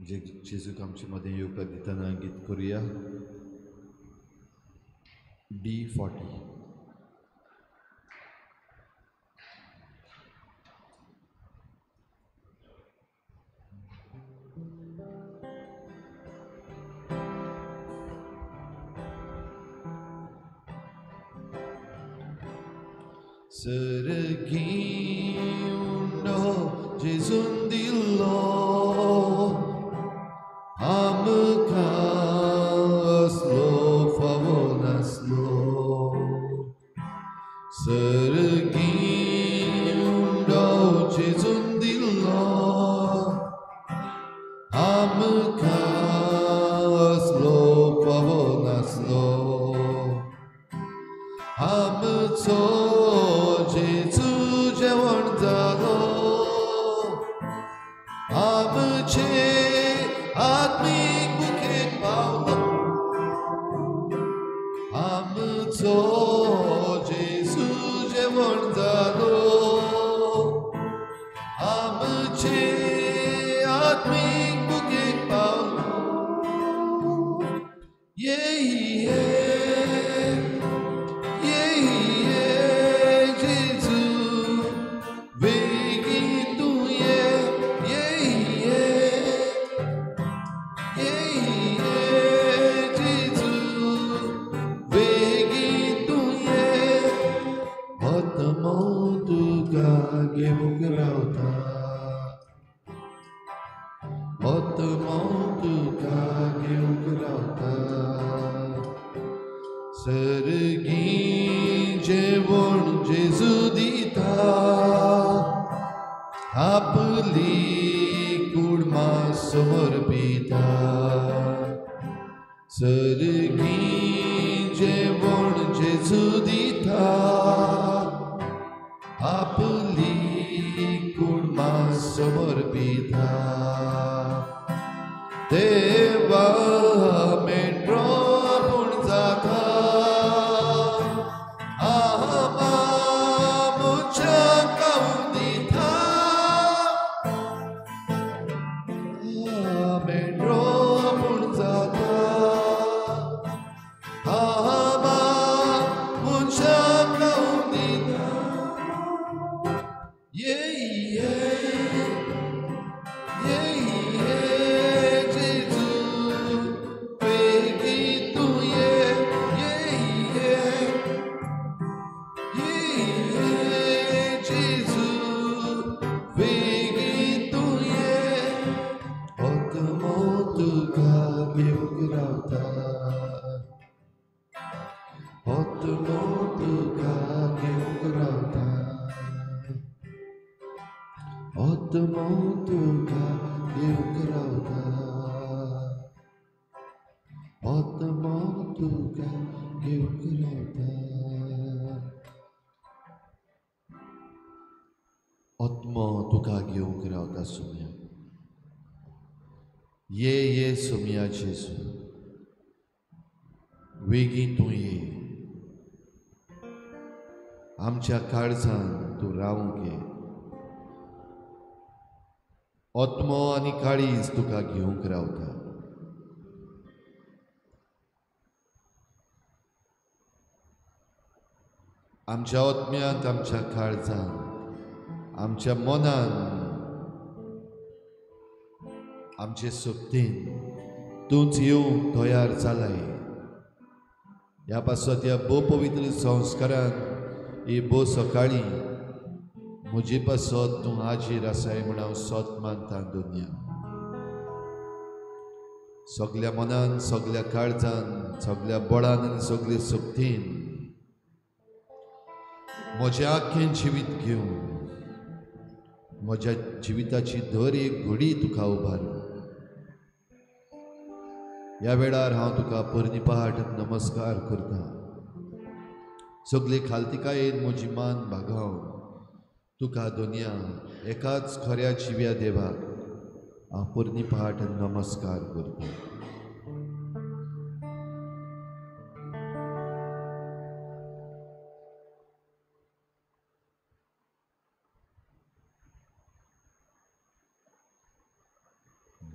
जेजूक आमचे मदें येवकार दितना गीत करुया D40. सर्गी उंडो जेजून दिल्लो आमकां असलो फावो नासलो. सर्गी उंडो जेजून दिल्लो आमकां असलो फावो नासलो. आमचो जेजू जेवण जालो आमचे आत्मीक बुकेक पावलो. आमचो जेजू जेवण जालो आमचे आत्मीक बुकेक पावलो. ये सर्गी जेवण जेजू दिता आपली कुडमा समर्पिता. सर्गी जेवण जेजू दिता आपली कुडमा समर्पिता. देवा मेंढरो आपूण जाता आत्मो तुका घेवंक रावता सोम्या. ये ये सोम्या जेजू वेगीं तूं ये आमच्या काळजान तूं रावंक ये. आत्मो आनी काळीज तुका घेवंक रावता. आमच्या आत्म्यांत आमच्या काळजान आमच्या मनान आमचे सोबतीन तूंच येवंक तयार जालाय. ह्या पासत ह्या भोव पवित्र संस्कारान ही भोव सकाळीं म्हजे पासत तूं हाजीर आसाय म्हूण हांव सत मानता. दुनिया सगल्या मनान सगल्या काळजान सगल्या बळान आनी सगले सोबतीन म्हजें आख्खें जिवीत घेवन म्हज्या जिविताची दर एक घडी तुका उबारून ह्या वेळार हांव तुका परनिपाट नमस्कार करता. सगले खालतिकायेन म्हजी मान बागावन तुका दुनिया एकाच खऱ्या जिव्या देवाक हांव परनिपाट नमस्कार करता.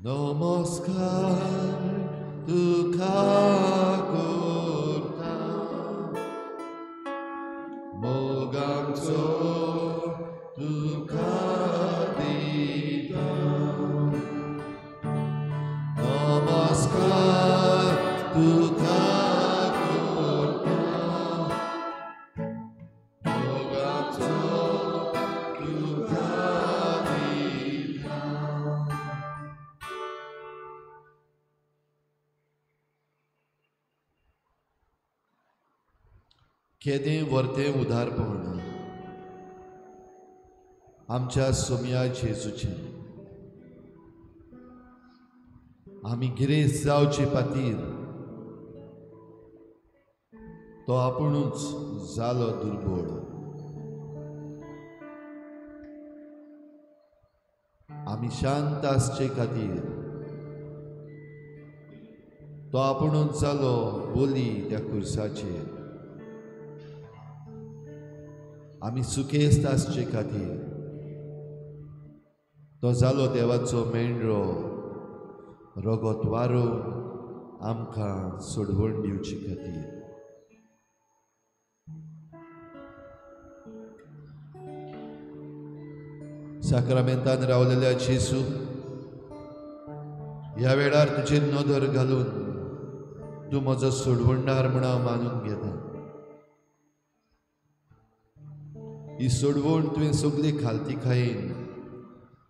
नमस्कार तुका करता, मोगांचो तुका दिता. नमस्कार तुका करता, मोगांचो तुका दिता. केदें वर्तें उदारपण आमच्या सोम्या जेजूचें. आमी गिरेस्त जावचे खातीर तो आपुणूच जालो दुर्बळ. आमी शांत आसचे खातीर तो आपुणूच जालो बोली त्या खुर्साचेर. आमी सुखेस्त आसचे खातीर तो जालो देवाचो मेंढरो, रगत वारोवन आमकां सोडवण दिवचे खातीर. साक्रामेंतान रावलेल्या जेजू, ह्या वेळार तुजेर नदर घालून तूं म्हजो सोडवणदार म्हूण हांव मानून घेता. ही सोडवण तुवें सगळी खालतीकायेन,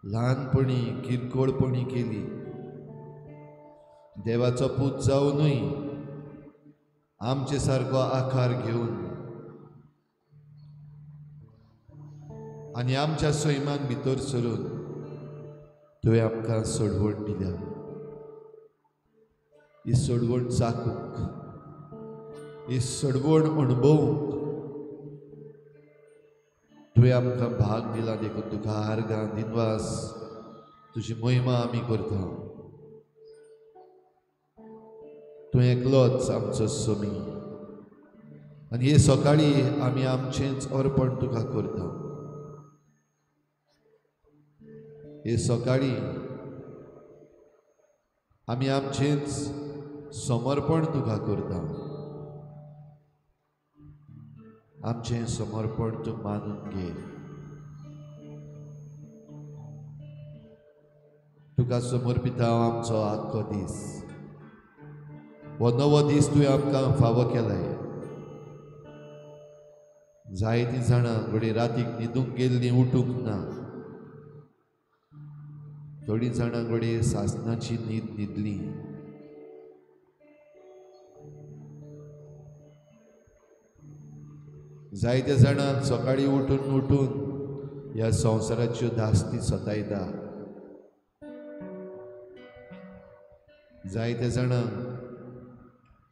ल्हानपणी, किरकोळपणी केली. देवाचो पूत जावनूय आमचे सारको आकार घेवन आनी आमच्या सैमान भितर सरून तुवें आमकां सोडवण दिल्या. ही सोडवण चाकूंक, ही सोडवण अणभवूंक तुवें आमकां भाग दिला. देखून तुका आर्गां दिनवास, तुजी महिमा आमी करता. तूं एकलोच आमचो सोमी आनी हे सकाळी आमी आमचेंच अर्पण तुका करता. हे सकाळी आमी आमचेंच समर्पण तुका करता. आमचें समर्पण तूं मानून घे. तुका समर्पिता आमचो आख्खो दीस. हो नवो दीस तुवें आमकां फावो केलाय. जायतीं जाणां घडये रातीक न्हिदूंक गेल्लीं उठूंक ना. थोडीं जाणां घडये सासनाची न्हीद न्हिदलीं. जायते जाणां सकाळीं उठून उठून ह्या संवसाराच्यो धास्ती सतायता. जायते जाणांक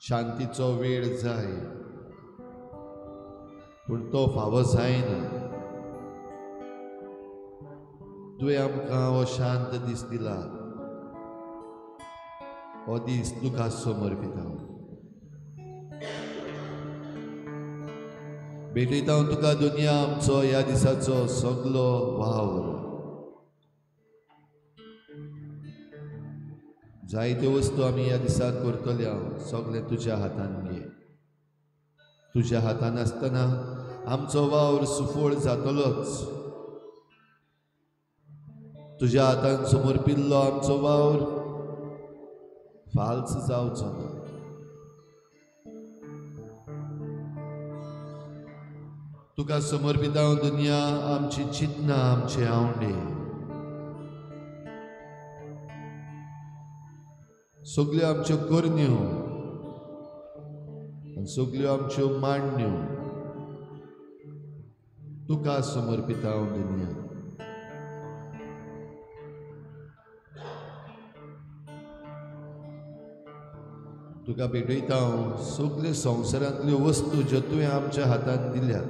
शांतीचो वेळ जाय, पूण तो फावो जायना. तुवें आमकां हो शांत दीस दिला. हो दीस तुका समर्पिता. भेटयता हांव तुका दुनिया आमचो ह्या दिसाचो सगलो वावर. जायत्यो वस्तू आमी ह्या दिसाक करतले, हांव सगळें तुज्या हातान घे. तुज्या हातान आसतना आमचो वावर सुफळ जातलोच. तुज्या हातान समर्पिल्लो आमचो वावर फाल्स जावचो ना. तुका समर्पिता दुनिया आमची चिंतना, आमचे आवंडे, सगल्यो आमच्यो करण्यो आनी सगल्यो आमच्यो मांडण्यो तुका समर्पिता दुनिया. तुका भेटयता हांव सगल्यो संवसारांतल्यो वस्तू ज्यो तुवें आमच्या हातान दिल्यात,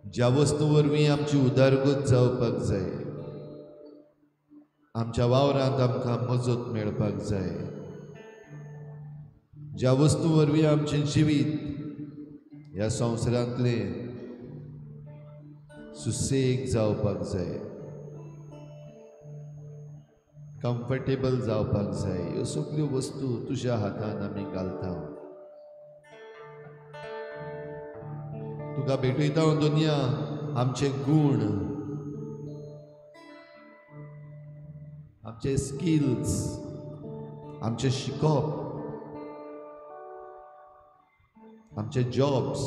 ज्या वस्तू वरवीं आमची उदरगत जावपाक जाय, आमच्या वावरांत आमकां मजत मेळपाक जाय, ज्या वस्तू वरवीं आमचें जिवीत ह्या संवसारांतलें सुसेग जावपाक जाय. कम्फर्टेबल जावपाक जाय. ह्यो सगल्यो वस्तू तुज्या हातान आमी घालता. तुका भेटयता दुनिया आमचे गूण, आमचे स्किल्स, आमचे शिकप, आमचे जॉब्स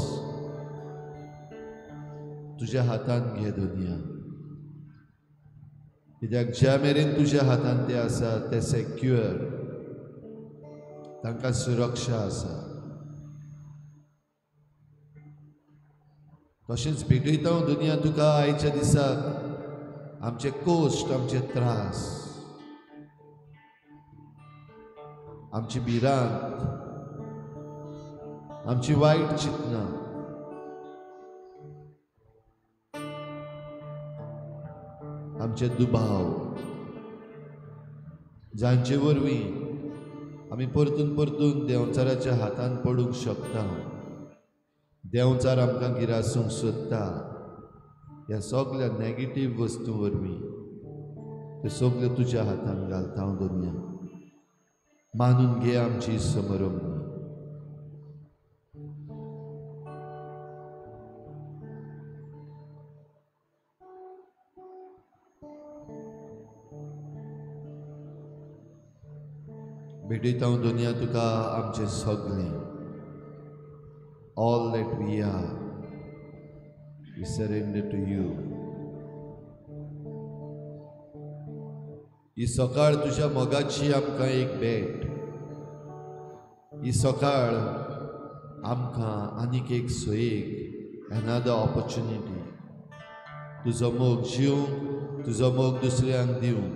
तुज्या हातान घे दुनिया. कित्याक ज्या मेरेन तुज्या हातान ते आसा ते सेक्युअर, तांकां सुरक्षा आसा. तशेंच भेटयता दुनिया तुका आयच्या दिसाक आमचे कश्ट, आमचे त्रास, आमची भिरांत, आमची वायट चिंतनां, आमचे दुबाव, जांचे वरवीं आमी परतून परतून देंवचाराच्या हातान पडूंक शकता. देंवचार आमकां गिरासूंक सोदता ह्या सगल्या नॅगेटीव वस्तूं वरवीं. त्यो सगल्यो तुज्या हातान घालता हांव दुनिया. मानून घे आमची समरंभ. भेटयता दुनिया तुका आमचें सगळें. All that we are, we surrender to you. ही सकाळ तुज्या मोगाची आमकां एक भेट. ही सकाळ आमकां आनीक एक सोयेक, एनादर ऑपॉर्च्युनिटी तुजो मोग जिवंक, तुजो मोग दुसऱ्यांक दिवंक.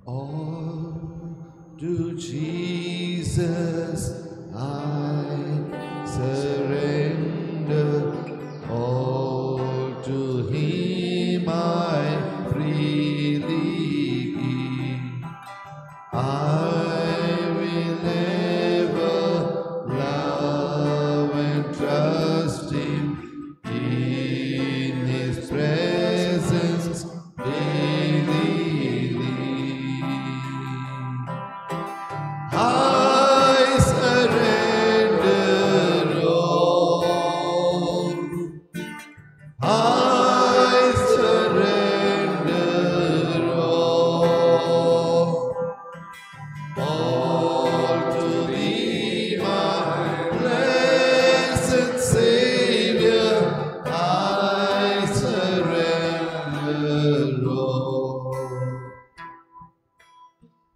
All to Jesus I surrender, all to Him I freely give. I will ever love and trust Him in His presence daily. I surrender all. I surrender all. All to Thee, my blessed Savior, I surrender all.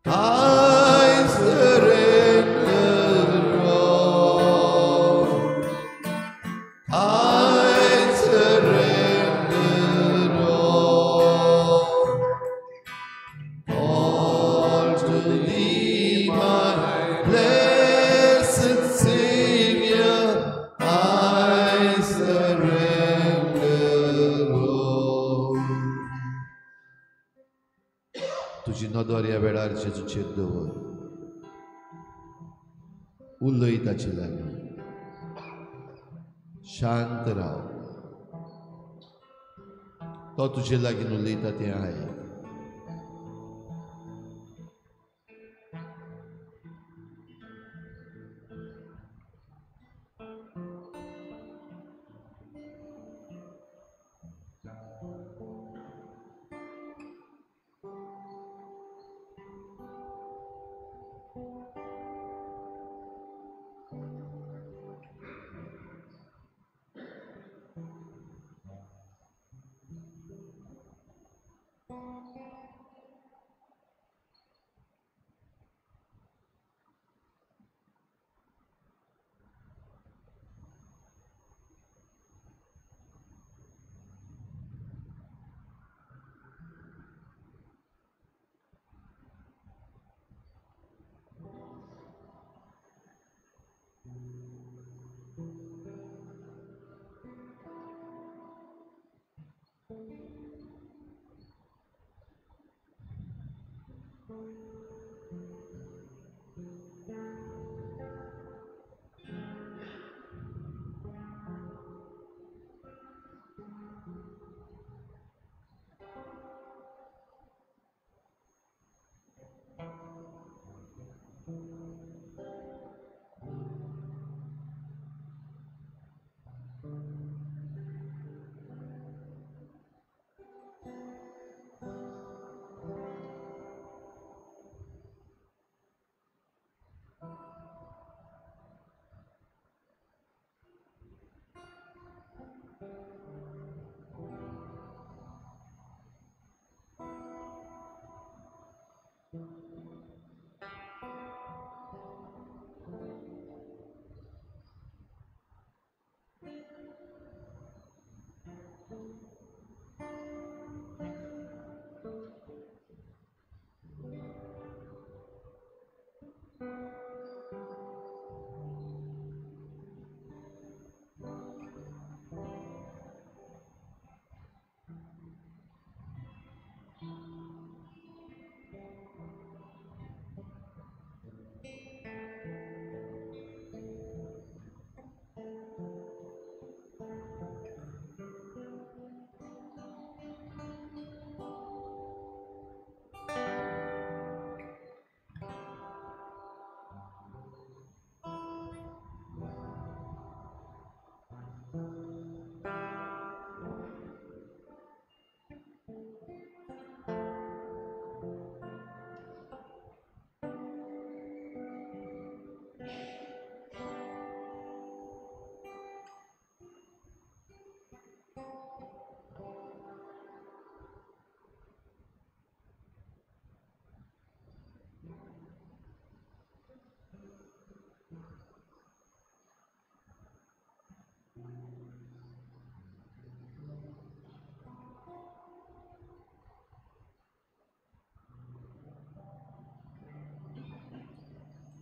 I surrender all. I surrender all. All to Thee, my blessed Savior, I surrender all. तुजी नदर ह्या वेळार जेजूचेर दवर. उलय ताचे लागीं. शांत राव. तो तुजे लागीं उलयता तें आयक.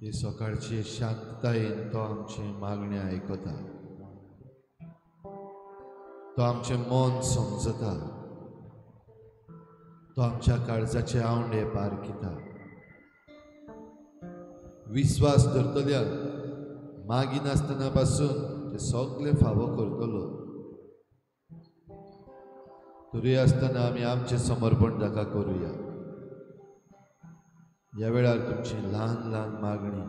हे सकाळचे शांततायेन तो आमचें मागणें आयकता, तो आमचें मन समजता, तो आमच्या काळजाचे आवंडे पारखिता। विस्वास धरतल्या मागिनासतना पासून ते सगळे फावो करतलो। तरी आसतना आमी आमचें समर्पण ताका करुया। ह्या वेळार तुमची ल्हान ल्हान मागणी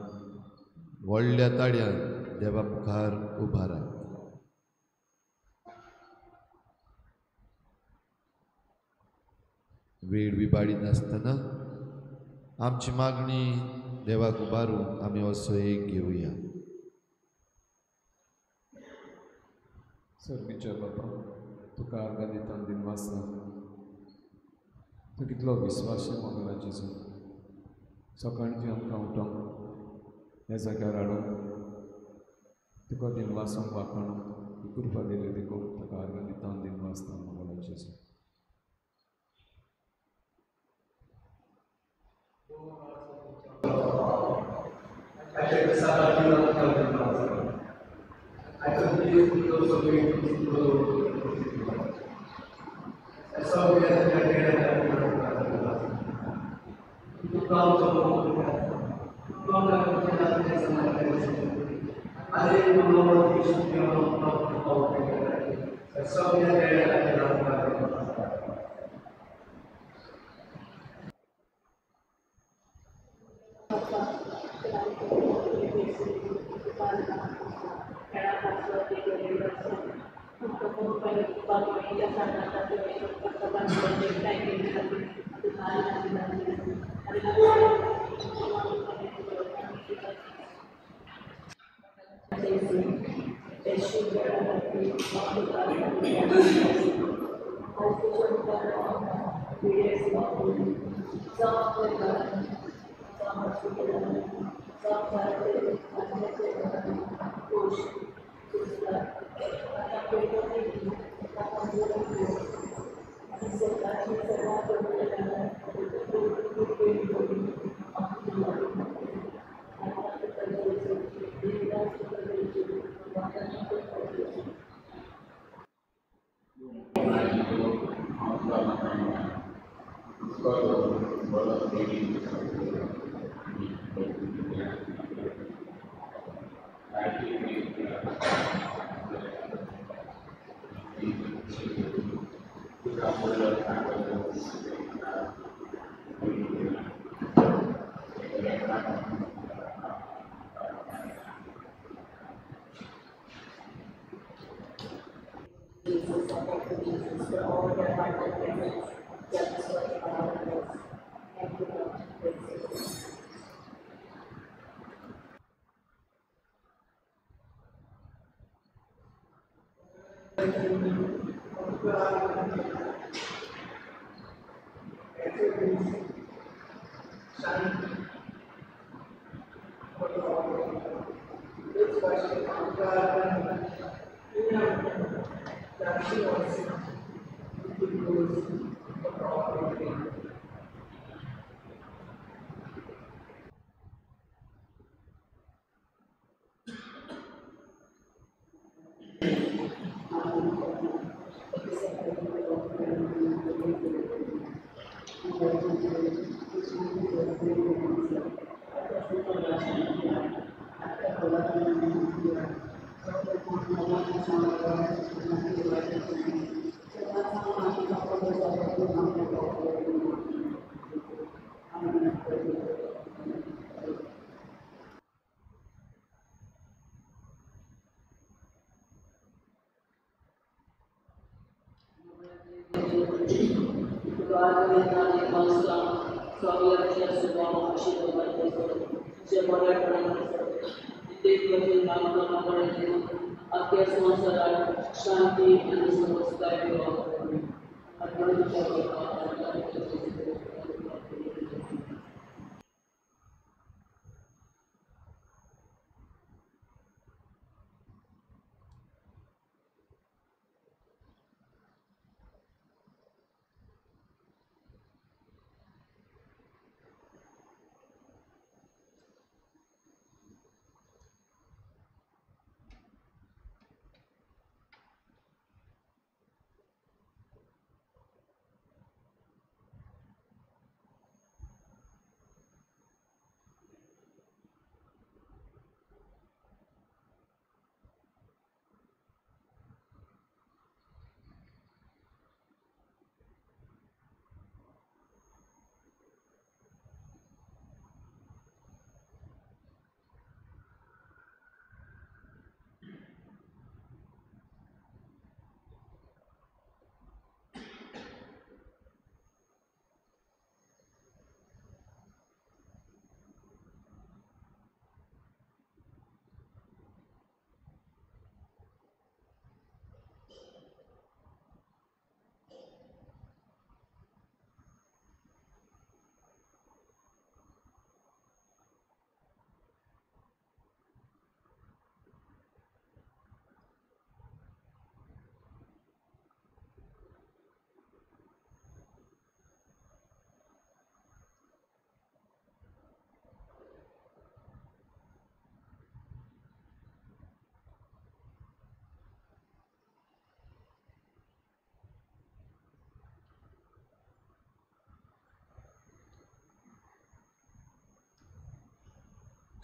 व्हडल्या ताळ्यान देवा मुखार उबारात। वेळ विबाडी नासतना आमची मागणी देवाक उबारून आमी असो एक घेवया। सर्गीच्या बापा, तुका आर्गां दिता दिनवासता। तूं कितलो विस्वासी मोगला जेजू। सकाळीं तुवें आमकां उठोवंक ह्या जाग्यार हाडूंक तुका दिनवासूंक वाखाणूंक ही कृपा दिली देखून तुका आर्गां दिता दिनवासता मोगला जेजू।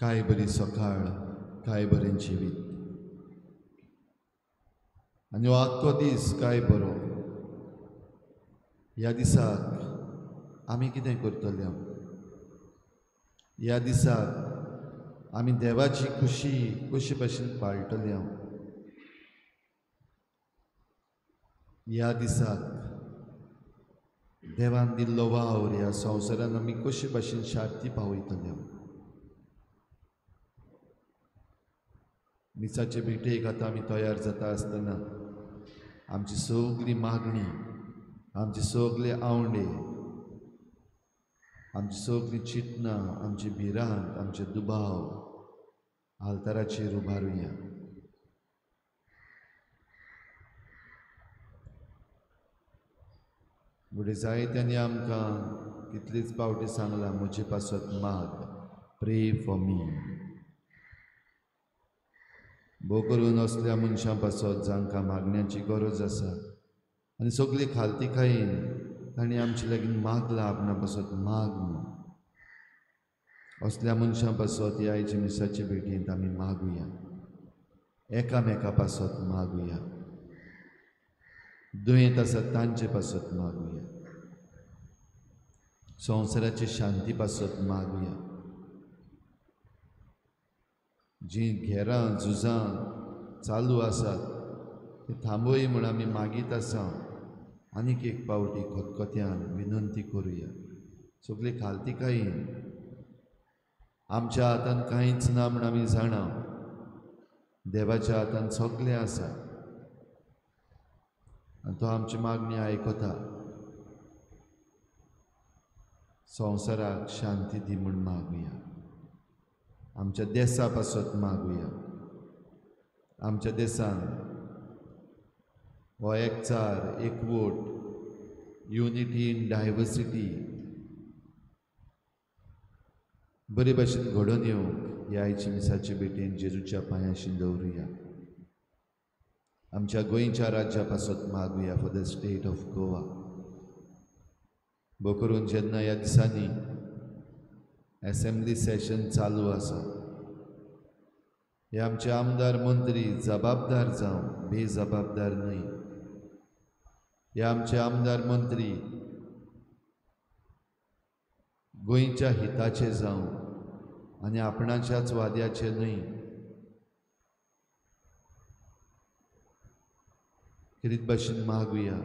काय बरी सकाळ, काय बरें जिवीत आनी हो आख्खो दीस काय बरो. ह्या दिसाक आमी कितें करतले? ह्या दिसाक आमी देवाची खुशी कशे भशेन पाळटले? ह्या दिसाक देवान दिल्लो वावर ह्या संवसारान आमी कशे भशेन शांती पावयतले? मिसाचे भेटेक आतां आमी तयार जाता आसतना आमची सगळी मागणी, आमचे सगळे आवंडे, आमची सगळीं चिंतनां, आमची भिरांत, आमचे दुबाव आल्ताराचेर उबारुया. फुडें जायत्यांनी आमकां कितलीच पावटी सांगलां, म्हजे पासत माग, प्रे फॉर मी. भोव करून असल्या मनशां पासत जांकां मागण्याची गरज आसा आनी सगळी खालतीकायेन तांणी आमचे लागीं मागलां, आपणा पासत माग म्हूण. असल्या मनशां पासत ह्या आयच्या मिसाचे भेटेंत आमी मागुया, एकामेका पासत मागुया, दुयेंत आसात तांचे पासत मागुया, संवसाराची शांती पासत मागुया. जीं घेरां झुजां चालू आसात ते थांबोय म्हूण आमी मागीत आसा. आनीक एक पावटी खतखत्यान विनंती करुया, सगळी खालतीकायेन. आमच्या हातान कांयच ना म्हूण आमी जाणा, देवाच्या हातान सगळें आसा आनी तो आमची मागणी आयकता. संवसाराक शांती दी म्हूण मागुया, आमच्या देसा पासत मागुया. आमच्या देसान हो एकचार, एकवट, युनिटी इन डायवर्सिटी बरे भशेन घडोवन येवंक ह्या आयच्या मिसाचे भेटेन जेजूच्या पांयांशी दवरुया. आमच्या गोंयच्या राज्या पासत मागुया, for the state of Goa. भोव करून जेन्ना ह्या दिसांनी एसेंब्ली सेशन चालू आसा, हे आमचे आमदार मंत्री जबाबदार जावं, बेजबाबदार न्हय. हे आमचे आमदार मंत्री गोंयच्या हिताचे जावं आनी आपणाच्याच वाद्याचे न्हय. कितें भाशेन मागुया,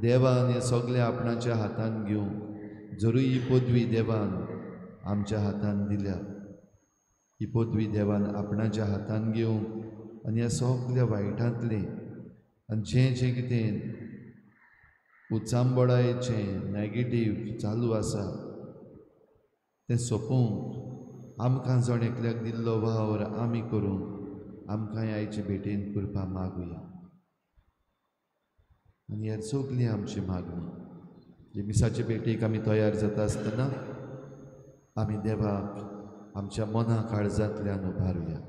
देवान हें सगळें आपणाच्या हातान घेवंक जरूय ही पदवी देवान आमच्या हातान दिल्या, ही पदवी देवान आपणाच्या हातान घेवंक आनी ह्या सगल्या वायटांतलें आनी जें जें कितें उचांबळायेचें नॅगेटीव चालू आसा तें सोंपोवंक आमकां जण एकल्याक दिल्लो वावर आमी करूंक आमकां आयचे भेटेन कृपा मागुया. आनी ह्या सगली आमची मागणी. ही मिसाचे भेटेक आमी तयार जाता आसतना आमी देवाक आमच्या मना काळजांतल्यान उबारुया.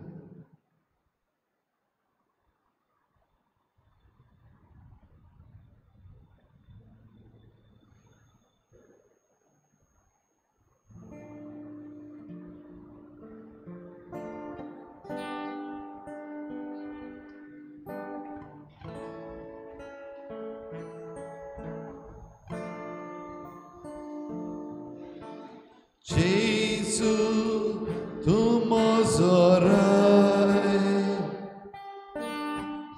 जेजू तूं म्हजो राय,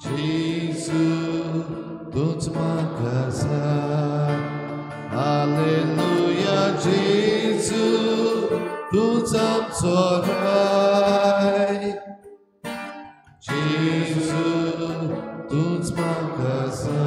जेजू तूंच म्हाका जाय. हालेलुया, जेजू तूंच आमचो राय, जेजू तूंच म्हाका जाय.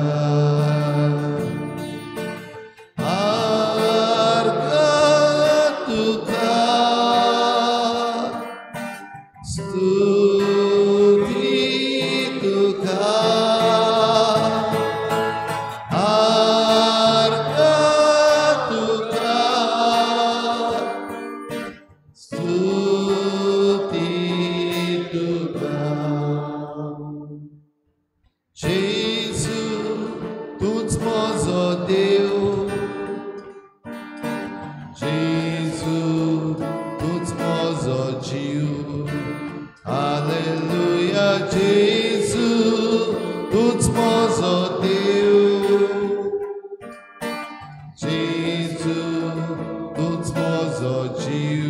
जेजू तूंच म्हजो म्हजो जीव. हालेलुया जेजू तूंच म्हजो देव. जेजू तूंच म्हजो जीव.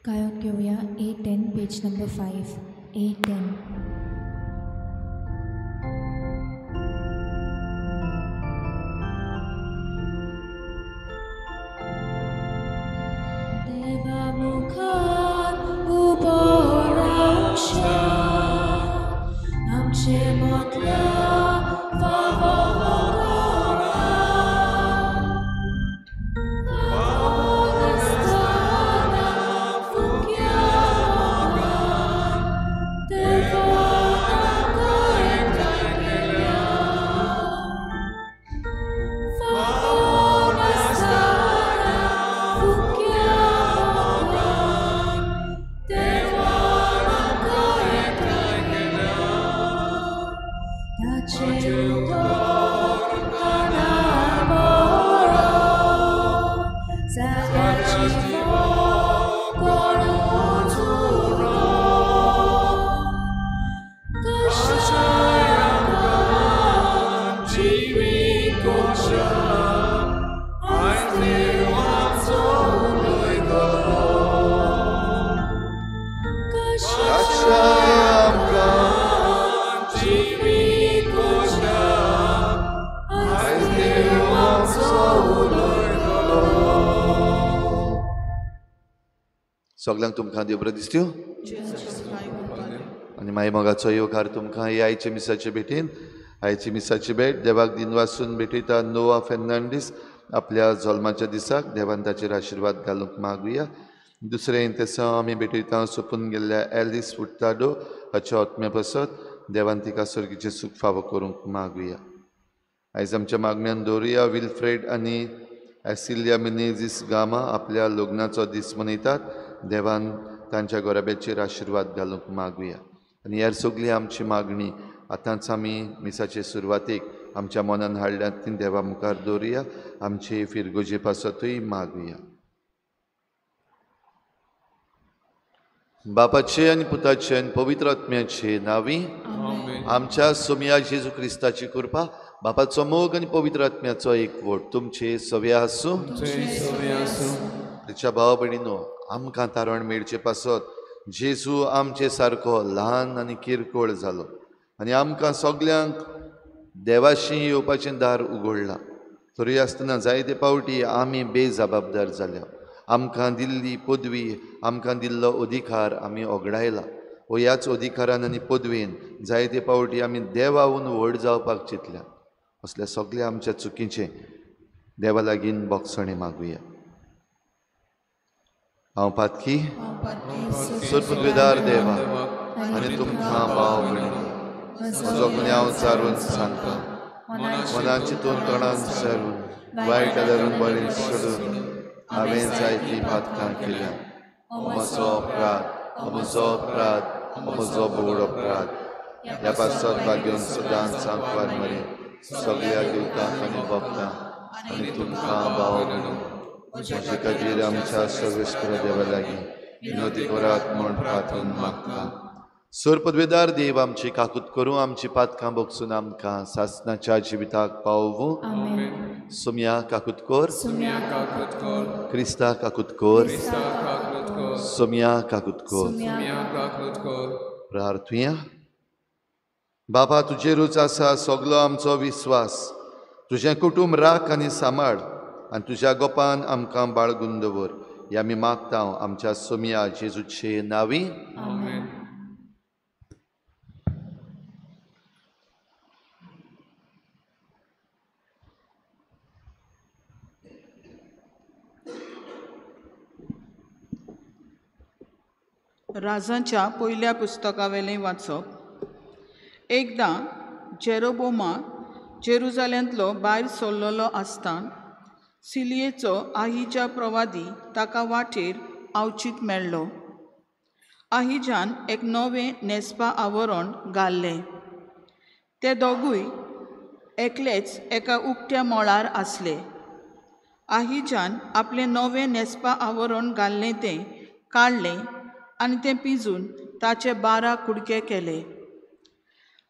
गायन घेवया A10 page number 5 A10. देवा मुखार उबो रावच्या आमचे मोतल्या फावो सगळ्यांक तुमकां देव बरें दिसत्यो आनी मागीर मोगाचो येवकार तुमकां हे आयचे मिसाचे भेटीन. आयची मिसाची भेट देवाक दिनवासून भेटयता नोवा फेर्नांडीस आपल्या जल्माच्या दिसाक देवान ताचेर आशिर्वाद घालूंक मागुया. दुसरें इंतेसांव आमी भेटयता सोंपून गेल्ल्या एलिस फुर्ताडो हाच्या आत्म्या पासत देवान तिका सर्गीचें सूख फावो करूंक मागुया. आयज आमच्या मागण्यान दवरुया विल्फ्रेड आनी एसिलिया मिनेझीस गामा आपल्या लग्नाचो दीस मनयतात. देवान तांच्या गोराब्याचेर आशिर्वाद घालूंक मागुया. आनी ह्या सगळी आमची मागणी आतांच आमी मिसाचे सुरवातेक आमच्या मनान हाडल्यात ती देवा मुखार दवरुया. आमचे फिरगोजे पासतूय मागुया. बापाचे आनी पुताचे आनी पवित्र आत्म्याचे नांवी आमच्या सोमया जेजू क्रिस्ताची कृपा, बापाचो मोग आनी पवित्र आत्म्याचो एकवट तुमचे सवे आसूं. तिच्या भाव भयणीनो, आमकां तारण मेळचे पासत जेजू आमचे सारको ल्हान आनी किरकोळ जालो आनी आमकां सगल्यांक देवाशी येवपाचें दार उगडलां. तरी आसतना जायते पावटी आमी बेजबाबदार जाल्या. आमकां दिल्ली पदवी, आमकां दिल्लो अधिकार आमी ओगडायला. हो ह्याच अधिकारान आनी पदवेन जायते पावटी आमी देवाहून व्हड जावपाक चिंतल्या. असल्या सगल्या आमच्या चुकीचें देवा लागीं बोगसणें मागुया. हांव पातकी सरपदवेदार देवा आनी तुमकां भाव भयणीनो म्हजो गुन्यांव चारून सांगता. मनान चिंतून तोंडान सारून वायट धरून बरें सोडून हांवें जायतीं पातकां केल्या. म्हजो अपराध, म्हजो अपराध, म्हजो बोड अपराध. ह्या पासत भाग्योन सदांच सांकवार मरे सगळ्या देवतांक आनी भक्तांक आनी तुमकां भाव भयणीनो म्हजे खातीर आमच्या सर्वेस्पर देवा लागीं विनोदी करात म्हूण प्रार्थन मागता. सर पदवेदार देव आमची काकूत करूं, आमची पातकां बगसून आमकां सासनाच्या जिविताक पावोवं. सोमया काकूत कर, क्रिस्ता काकूत कर, सोमया काकूत कर. प्रार्थुया. बाबा, तुजेरूच आसा सगलो आमचो विस्वास. तुजें कुटूंब राख आनी सांबाळ आनी तुज्या गोपान आमकां बाळगून दवर. ह्या आमी मागता आमच्या सोमया जेजूचे नांवी. राजांच्या पयल्या पुस्तकावेलें वाचप. एकदां जेरोबोमा जेरुजाल्यांतलो भायर सरलेलो आसतना सिलियेचो आहिजा प्रवादी ताका वाटेर आवचीत मेळ्ळो. आहिजान एक नवें न्हेसपा आवरण घाल्लें. ते दोगूय एकलेच एका उकत्या मळार आसले. आहिजान आपलें नवें न्हेसपा आवरण घाल्लें तें काडलें आनी तें पिंजून ताचे 12 कुडके केले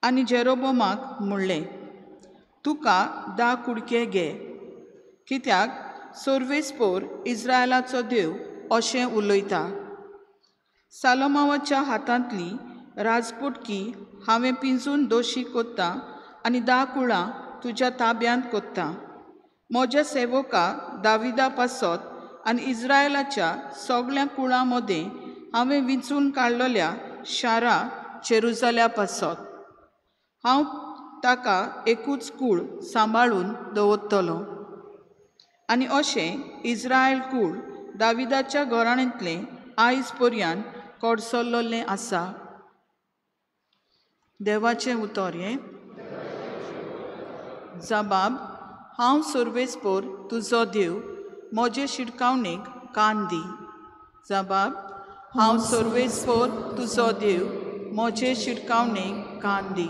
आनी जेरोबोमाक म्हणलें, तुका 10 कुडके घे, कित्याक सर्वेस्पोर इस्रायलाचो देव अशें उलयता. सालोमावाच्या हातांतली राजपोटकी हांवें पिंजून दोशी कोत्ता आनी 10 कुळां तुज्या ताब्यांत कोत्ता. म्हज्या सेवका दाविदा पासत आनी इस्रायलाच्या सगळ्या कुळां मदें हांवें विंचून काडलेल्या शारा जेरुजाल्या पासत हांव ताका एकूच कूळ सांबाळून दवरतलो. आनी अशें इस्रायल कूळ दाविदाच्या घराण्यांतलें आयज पर्यंत कडसरलेलें आसा. देवाचें उतर हें. जबाब, हांव सर्वेस्पोर तुजो देव, म्हजे शिटकावणेक कान दी. जबाब, हांव सर्वेस्पोर तुजो देव, म्हजे शिटकावणेक कान दी.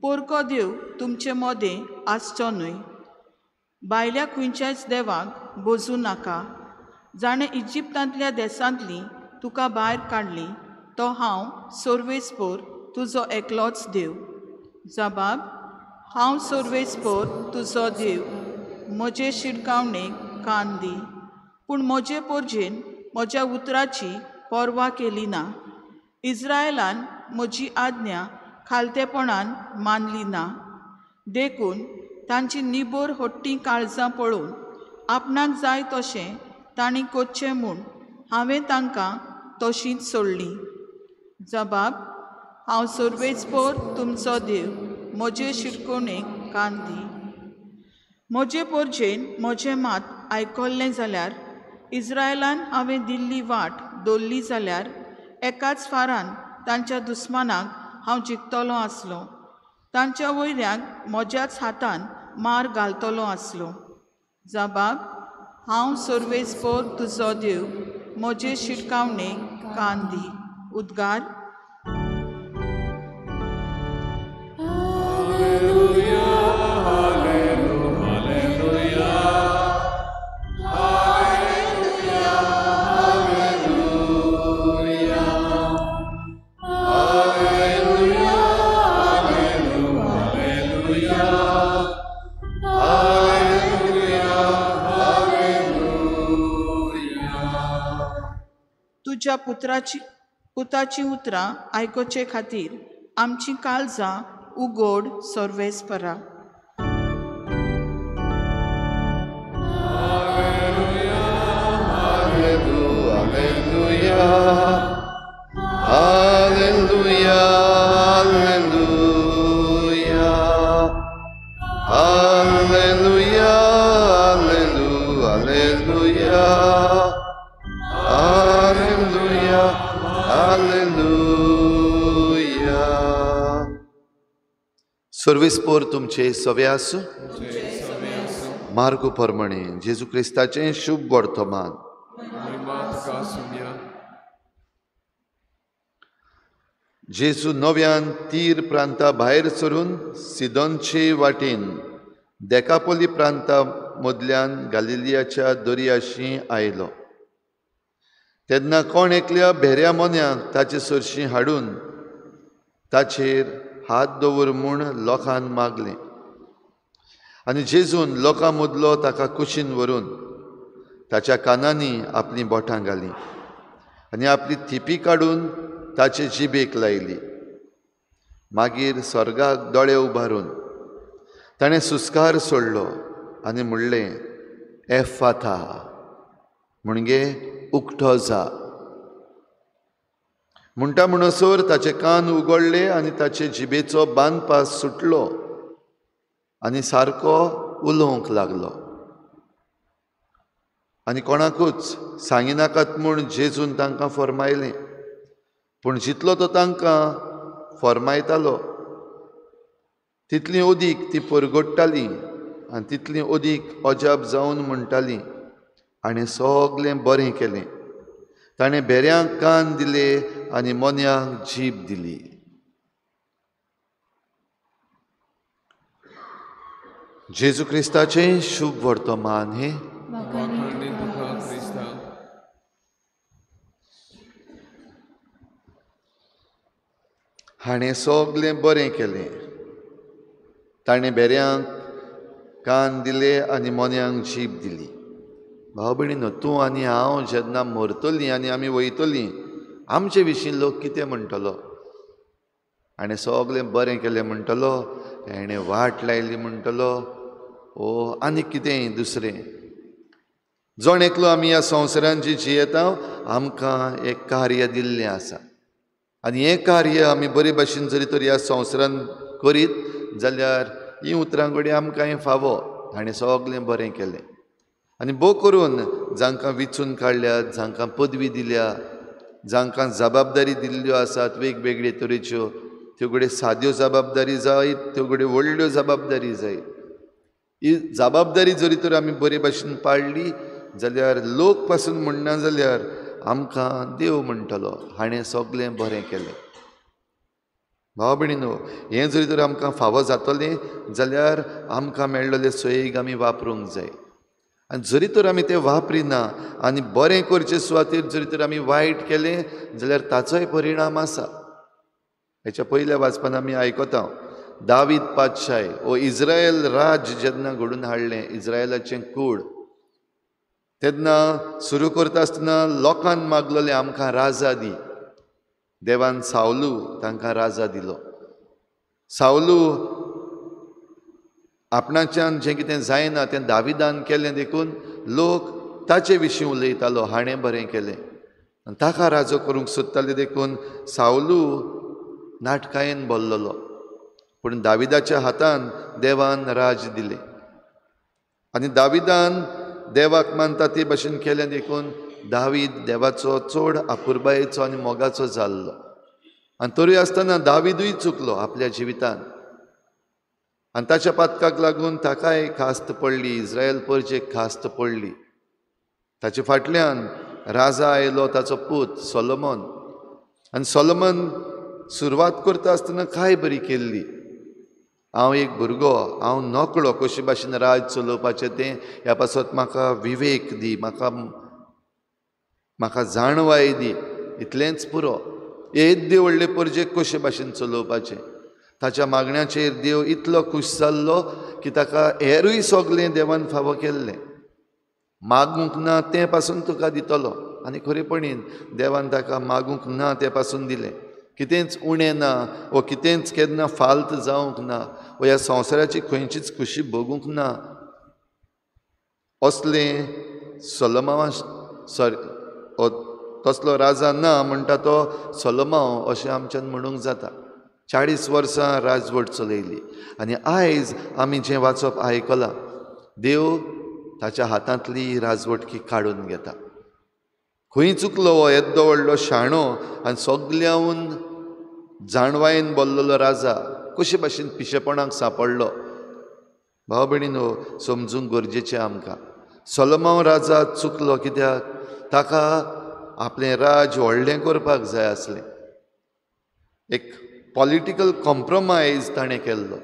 पोरको देव तुमचे मदें आसचो न्हय. भायल्या खंयच्याच देवाक बोजूं नाका. जाणें इजिप्तांतल्या देसांतली तुका भायर काडली तो हांव सर्वेस्पोर तुजो एकलोच देव. जबाब, हांव सर्वेस्पोर तुजो देव, म्हजे शिटकावणेक कान दी. पूण म्हजे पोरजेन म्हज्या उतराची पर्वा केली ना. इस्रायलान म्हजी आज्ञा खालतेपणान मानली ना. देखून तांची निबोर हट्टी काळजां पळोवन आपणाक जाय तशें तांणी करचें म्हूण हांवें तांकां तशींच सोडलीं. जबाब, हांव सर्वेस्पोर तुमचो देव, म्हजे शिटकोणेक कान दी. म्हजे पोरजेन म्हजें मात आयकल्लें जाल्यार, इस्रायलान हांवें दिल्ली वाट दवरली जाल्यार एकाच फारान तांच्या दुस्मानाक हांव जिखतलो आसलो, तांच्या वयऱ्यांक म्हज्याच हातान मार घालतलो आसलो. जबाब, हांव सर्वेस्पोर तुजो देव, म्हजे शिटकावणेक कान दी. उद्गार. तुज्या पुताची उतरां आयकुचे खातीर आमची काळजां उगोड सर्वेस्परा. Hallelujah, hallelujah, hallelujah, hallelujah, hallelujah, hallelujah. सर्वेस्पोर तुमचे सवे आसूं. मार्गो प्रमाणे जेजू क्रिस्ताचें शुभ वर्तमान. जेजू नव्यान तीर प्रांता भायर सरून सिदोनचे वाटेन देकापोली प्रांता मदल्यान गालिलियाच्या दर्याशी आयलो. तेन्ना कोण एकल्या भेऱ्या मोन्याक ताचे सरशीं हाडून ताचेर हात दवर म्हूण लोकान मागलें. आनी जेजून लोकां मदलो ताका कुशीन व्हरून ताच्या कानांनी आपलीं बोटां घालीं आनी आपली थिपी काडून ताचे जिबेक लायली. मागीर स्वर्गाक दोळे उबारून ताणें सुस्कार सोडलो आनी म्हणलें, एफाथा, म्हणजे उकतो जा. म्हणटा म्हणसर ताचे कान उगडले आनी ताचे जिबेचो बांदपास सुटलो आनी सारको उलोवंक लागलो. आनी कोणाकूच सांगिनाकात म्हूण जेजून तांकां फर्मायलें. पूण जितलो तो तांकां फर्मायतालो तितली अदीक ती परगट्टाली आनी तितली अदीक अजाप जावन म्हणटाली, आनी सगलें बरें केलें. ताणें भेऱ्यांक कान दिले आनी मोन्यांक जीब दिली. जेजू क्रिस्ताचें शुभ वर्तमान हें. हाणें सगलें बरें केलें. ताणें भेऱ्यांक कान दिले आनी मोन्यांक जीब दिली. भाव भयणीनो, तूं आनी हांव जेन्ना मरतलीं आनी आमी वयतलीं, आमचे विशीं लोक कितें म्हणटलो? हाणें सगलें बरें केलें म्हणटलो, हेणें वाट लायली म्हणटलो, ओ आनी कितेंय दुसरें. जण एकलो आमी ह्या संवसारान जी जियेता, आमकां एक कार्य दिल्लें आसा आनी हें कार्य आमी बरे भाशेन जरी तर ह्या संवसारान करीत जाल्यार हीं उतरां घडये आमकां फावो, हाणें सगलें बरें केलें. आनी भोव करून जांकां विचून काडल्यात, जांकां पदवी दिल्या, जांकां जबाबदारी दिल्ल्यो आसात वेगवेगळे तरेच्यो, त्यो घडये साद्यो जबाबदारी जायत, त्यो घडये व्हडल्यो जबाबदारी जायत, ही जबाबदारी जरी तर आमी बरे भाशेन पाळ्ळी जाल्यार लोक पासून म्हणना जाल्यार आमकां देव म्हणटलो, हाणें सगलें बरें केलें. भाव भयणीनो, हें जरी तर आमकां फावो जातलें जाल्यार आमकां मेळ्ळेलें सोयीक आमी वापरूंक जाय. आनी जरी तर आमी तें वापरिना आनी बरें करचे सुवातेर जरी तर आमी वायट केलें जाल्यार ताचोय परिणाम आसा. हेच्या पयल्या वाचपान आमी आयकता, दावीद पातशाय ओ इस्रायल राज्य जेन्ना घडून हाडलें, इस्रायलाचें कूड, तेन्ना सुरू करता आसतना लोकान मागलेलें आमकां राजा दी. देवान सावलू तांकां राजा दिलो. सावलू आपणाच्यान जें कितें जायना तें दाविदान केलें देखून लोक ताचे विशीं उलयतालो, हाणें बरें केलें, आनी ताका राजो करूंक सोदताले देखून सावलू नाटकायेन भरलेलो. पूण दाविदाच्या हातान देवान राज दिलें. आनी दाविदान देवाक मानता ते भाशेन केलें देखून दावीद देवाचो चड आपुरबायेचो आनी मोगाचो जाल्लो. आनी तरी आसतना दाविदूय चुकलो आपल्या जिवितान आनी ताच्या पातकाक लागून ताकाय खास्त पडली, इस्रायल परजेक खास्त पडली. ताचे फाटल्यान राजा आयलो ताचो पूत सोलोमन. आनी सोलोमन सुरवात करता आसतना काय बरी केल्ली, हांव एक भुरगो, हांव नकळो कशे भाशेन राज चलोवपाचें तें, ह्या पासत म्हाका विवेक दी, म्हाका जाणवाय दी, इतलेंच पुरो. येद्दे व्हडले परजेक कशे भाशेन चलोवपाचें. ताच्या मागण्याचेर देव इतलो खूश जाल्लो की ताका हेरूय सगलें देवान फावो केल्लें. मागूंक ना तें पासून तुका दितलो. आनी खरेपणीन देवान ताका मागूंक ना तें पासून दिलें. कितेंच उणें ना वो कितेंच केन्ना फाल्त जावंक ना वो ह्या संवसाराची खंयचीच खुशी भोगूंक ना असलें सोलोमांव सॉरी तसलो राजा ना म्हणटा तो सोलोमांव अशें आमच्यान म्हणूंक जाता. 40 वर्सां राजवट चलयली. आनी आयज आमी जें वाचप आयकलां, देव ताच्या हातांतली राजवटकी काडून घेता. खंय चुकलो हो येद्दो व्हडलो शाणो आनी सगल्याहून जाणवायेन बोल्लेलो राजा कशे भाशेन पिशेपणाक सांपडलो. भाव भयणीनो, समजूंक गरजेचें आमकां. सोलोमांव राजा चुकलो कित्याक? ताका आपलें राज व्हडलें करपाक जाय आसलें. एक पॉलिटिकल कॉम्प्रोमायज ताणें केल्लो.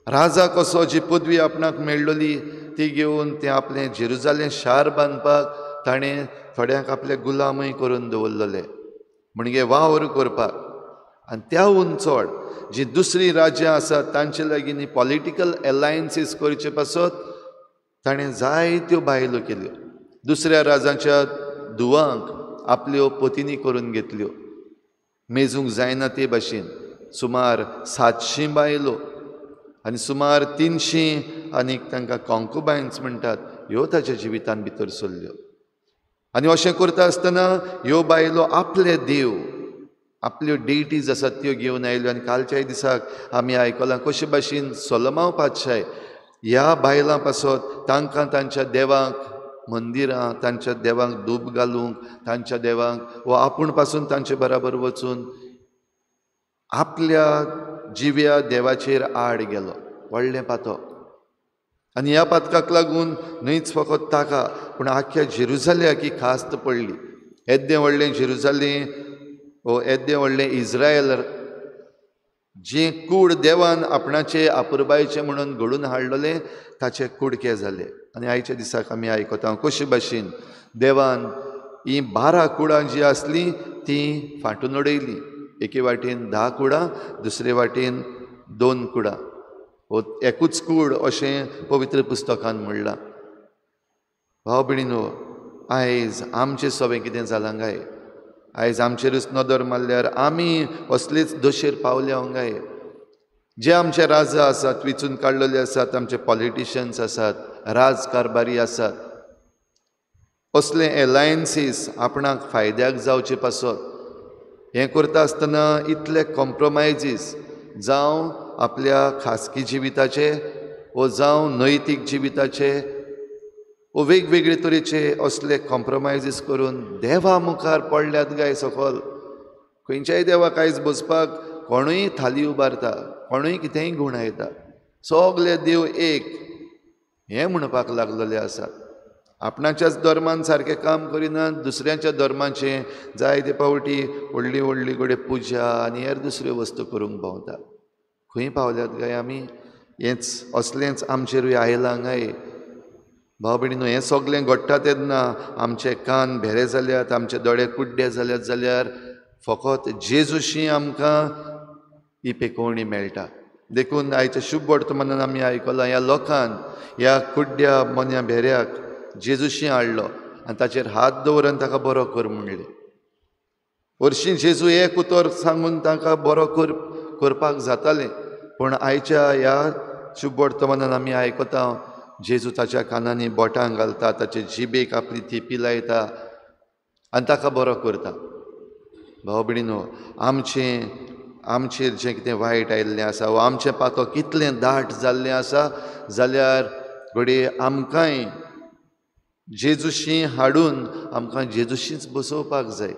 राजा कसो जी पदवी आपणाक मेळ्ळली ती घेवन तें आपलें जेरुजालेम शार बांदपाक ताणें थोड्यांक आपले गुलामूय करून दवरलेले, म्हणजे वावर करपाक. आनी त्याहून चड जी दुसरीं राज्यां आसात तांचे लागीं पॉलिटिकल एलायन्सीस करचे पासत ताणें जायत्यो बायलो केल्यो. दुसऱ्या राजांच्या धुवांक आपल्यो पतिनी करून घेतल्यो. मेजूंक जायना ते भाशेन सुमार 700 बायलो आनी सुमार 300 आनीक तांकां कॉन्कुबायन्स म्हणटात ह्यो ताच्या जिवितान भितर सरल्यो. आनी अशें करता आसतना ह्यो बायलो आपले देव, आपल्यो डेटीज आसात त्यो घेवन आयल्यो. आनी कालच्याय दिसाक आमी आयकलां कशे भाशेन सोलोमांव पातशाय ह्या बायलां पासत तांकां तांच्या देवांक मंदिरां, तांच्या देवांक धूप घालूंक, तांच्या देवांक वा आपूण पासून तांचे बराबर वचून आपल्या जिव्या देवाचेर आड गेलो. व्हडलें पातक. आनी ह्या पातकाक लागून न्हयच फकत ताका पूण आख्ख्या जेरुजाल्याक ही खास्त पडली. येद्दें व्हडलें जेरुजालेम वो येद्दें व्हडलें इस्रायल जें कूड देवान आपणाचे आपुरबायचें म्हणून घडून हाडलेलें ताचे कुडके जाले. आनी आयच्या दिसाक आमी आयकता कशे भाशेन देवान ही 12 कुडां जीं आसलीं तीं फांटून उडयलीं. एके वाटेन 10 कुडां, दुसरे वाटेन 2 कुडां, हो एकूच कूड अशें पवित्र पुस्तकान म्हणलां. भाव भयणीनो, आयज आमचें सगळें कितें जालां काय? आयज आमचेरूच नदर मारल्यार आमी असलेच दशेर पावल्या काय? जे आमचे राजा आसात, वेंचून काडलेले आसात, आमचे पॉलिटिशन्स आसात, राजकारभारी आसात, असले एलायन्सीस आपणाक फायद्याक जावचे पासत हें करता आसतना इतले कॉम्प्रोमायजीस जावं आपल्या खासगी जिविताचे वो जावं नैतीक जिविताचे वो वेगवेगळे तरेचे असले कॉम्प्रोमायजीस करून देवा मुखार पडल्यात गाय सकल. खंयच्याय देवाक आयज बसपाक कोणूय थाली उबारता, कोणूय कितेंय गुणायता, सगले देव एक हें म्हणपाक लागलेले आसात. आपणाच्याच धर्मान सारकें काम करिनात, दुसऱ्यांच्या धर्माचें जायते पावटी व्हडली व्हडली कडेन पुजा आनी हेर दुसऱ्यो वस्तू करूंक भोंवतात. खंय पावल्यात काय आमी? हेंच असलेंच आमचेरूय आयलां काय? भाव भयणीनो, हें सगळें घडटा तेन्ना आमचे कान भेरे जाल्यात, आमचे दोळे कुड्डे जाल्यात जाल्यार फकत जेजूशी आमकां ही पेकोवणी मेळटा. देखून आयच्या शुभ वर्तमानान आमी आयकलां ह्या लोकान ह्या कुड्ड्या मोन्या भेऱ्याक जेजूशी हाडलो आनी ताचेर हात दवरून ताका बरो कर म्हणलें. हरशीं जेजू एक उतर सांगून तांकां बरो करपाक जातालें, पूण आयच्या ह्या शुभ वर्तमानान आमी आयकता जेजू ताच्या कानांनी बोटां घालता, ताचे जिबेक आपली थिपी लायता आनी ताका बरो करता. भाव भयणीनो, आमचेर जें कितें वायट आयिल्लें आसा वा आमचें पातो कितलें दाट जाल्लें आसा जाल्यार घडये आमकांय जेजूशी हाडून आमकां जेजूशीच बसोवपाक जाय.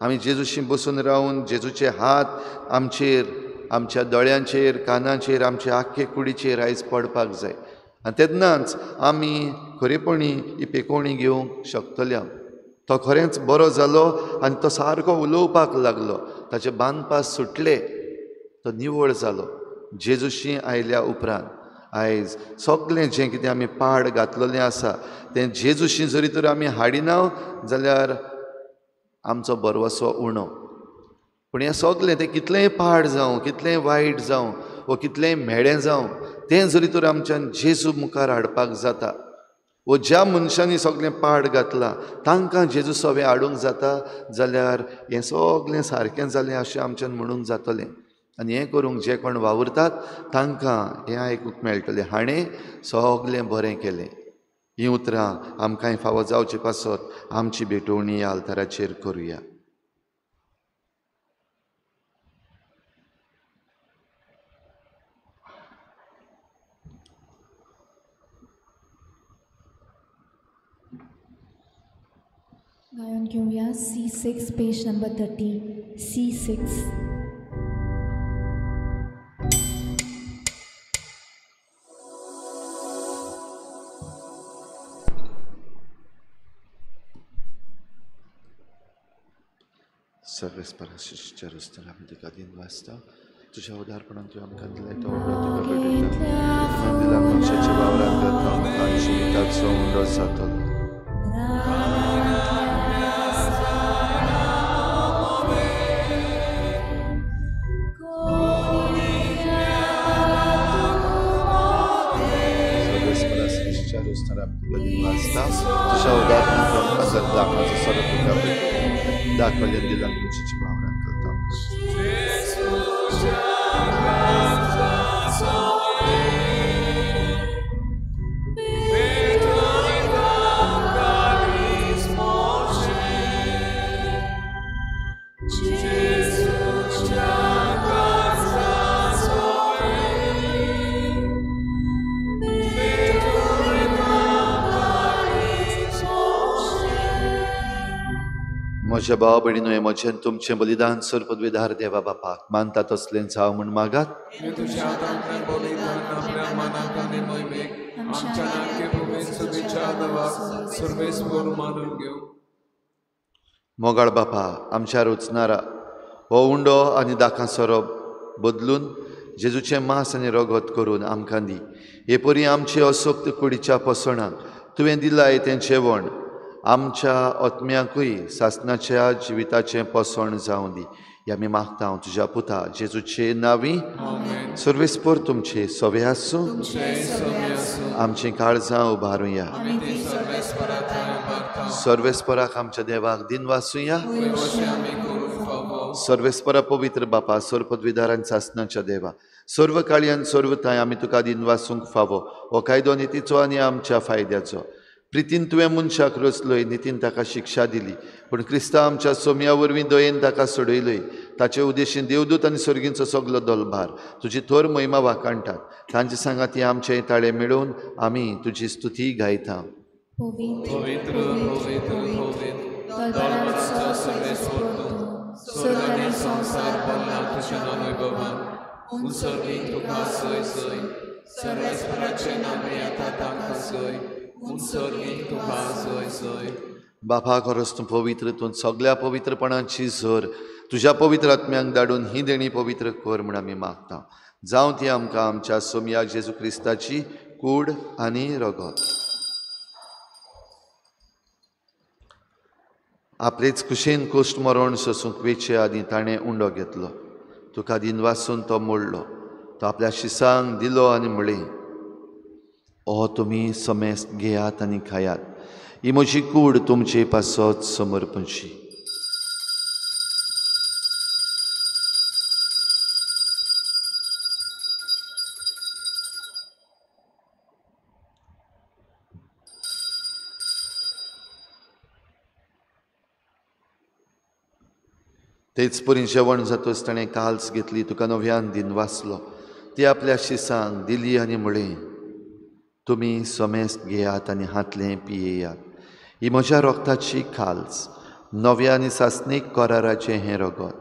आमी जेजूशी बसून रावन जेजूचे हात आमचेर, आमच्या दोळ्यांचेर, कानाचेर, आमच्या आख्खे कुडीचेर आयज पडपाक जाय आनी तेन्नाच आमी खरेपणी ही पेकोवणी घेवंक शकतले. तो खरेंच बरो जालो आनी तो सारको उलोवपाक लागलो. ताचे बांदपास सुटले, तो निवळ जालो. जेजूशी आयल्या उपरांत आयज सगळें जें कितें आमी पाड घातलेलें आसा तें जेजूशी जरी तर आमी हाडिना जाल्यार आमचो भरवसो उणो. पूण हें सगळें तें कितलेंय पाड जावं, कितलेंय वायट जावं वो कितलेंय म्हेळें जावं, तें जरी तर आमच्यान जेजू मुखार हाडपाक जाता वो ज्या मनशांनी सगळें पाड घातलां तांकां जेजू सवें हाडूंक जाता जाल्यार हें सगळें सारकें जालें अशें आमच्यान म्हणूंक जातलें. आनी हें करूंक जे कोण वावुरतात तांकां हें आयकूंक मेळटलें, हाणें सगळें बरें केलें. हीं उतरां आमकांय फावो जावचे पासत आमची भेटवणी ह्या आल्ताराचेर करुया. गायन घेऊया C6 page number 30. C6. सर्वेस्परा शिश्य रस्त्यार आमी तुका दिनवासता. तुज्या उदारपणान तुवें आमकां दिलाय तो उंडो तुका भेटयता. दिला मनशाच्या वावरान करता आमकां जिविताचो उंडो जातलो. सर्वेस्परा शिश्य रस्त्यार आमी तुका दिनवासता. तुज्या उदारपणान तुवें आमकां दाखोवचो सरो तुका भेटयता. दाखवल्यान दिला मनशाच्या वावरान करता. म्हज्या भाव भयणीनो, हें म्हजें तुमचें बलिदान सर पदवीधार देवा बापाक मानता तसलें जावं म्हूण मागात. मोगाळ बापा, आमच्या रुचनारा हो उंडो आनी दाकां सोरोप बदलून जेजूचें मांस आनी रगत करून आमकां दी. हे परी आमचे असक्त कुडीच्या पोसणाक तुवें दिलाय तें जेवण आमच्या आत्म्याकूय सासनाच्या जिविताचें पोसण जावं दी. हे आमी मागता तुज्या पुता जेजूचे नांवी. सर्वेस्पर तुमचे सवे आसूं. आमचीं काळजां उबारुया. सर्वेस्पराक आमच्या देवाक दिनवासुया. सर्वेस्परा पवित्र बापा, सर्व पदवीधार आनी सासनाच्या देवा, सर्व काळी आनी सर्व थांय आमी तुका दिनवासूंक फावो. हो कायदो नितीचो आनी आमच्या फायद्याचो. प्रितीन तुवें मनशाक रचलोय, नितीन ताका शिक्षा दिली, पूण क्रिस्ता आमच्या सोम्या वरवीं दयेन ताका सोडयलोय. ताचे उद्देशीन देवदूत आनी सर्गींचो सगलो दलभार तुजी थोर महिमा वाखाणटात. तांचे सांगाती आमचे ताळे मेळोवन आमी तुजी स्तुती गायता. पवित्र पवित्र बापा, खरोच तूं पवित्र, तूं सगळ्या पवित्रपणाची झर. तुज्या पवित्र आत्म्यांक धाडून ही देणी पवित्र कर म्हूण आमी मागता. जावं ती आमकां आमच्या सोमया जेजू क्रिस्ताची कूड आनी रगत. आपलेच कुशेन कोश्ट मरण सोसूंक वेचे आदीं ताणें उंडो घेतलो. तुका दिनवासून तो मोडलो. तो आपल्या शिसांक दिलो आनी म्हळें, ओ तुमी समेस्त घेयात आनी खायात. ही म्हजी कूड तुमचे पासत समर्पणची. तेच परी जेवण जातच ताणें काल्स घेतली, तुका नव्यान दिनवासलो, ती आपल्या शिसांक दिली आनी म्हळें, तुमी समेस्त घेयात आनी हातलें पियेयात. ही म्हज्या रोगताची खाल्स, नव्या आनी सासणीक कराराचें हें रगत.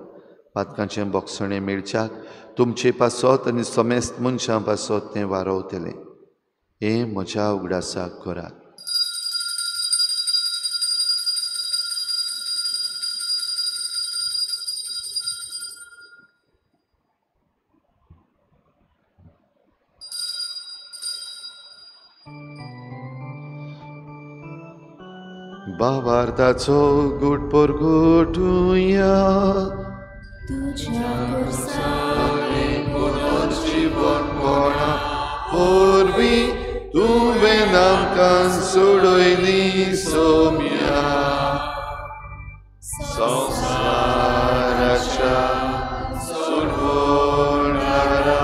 पातकांचें बोगसणें मेळच्याक तुमचे पासत आनी समेस्त मनशां पासत तें वारवतलें. हें म्हज्या उगडासाक करात. बाबार्थाचो गुट परगटुया, पुनर्जीवनपणा वरवीं तुवें आमकां सोडयली सोम्या. संवसाराच्या सोडवणारा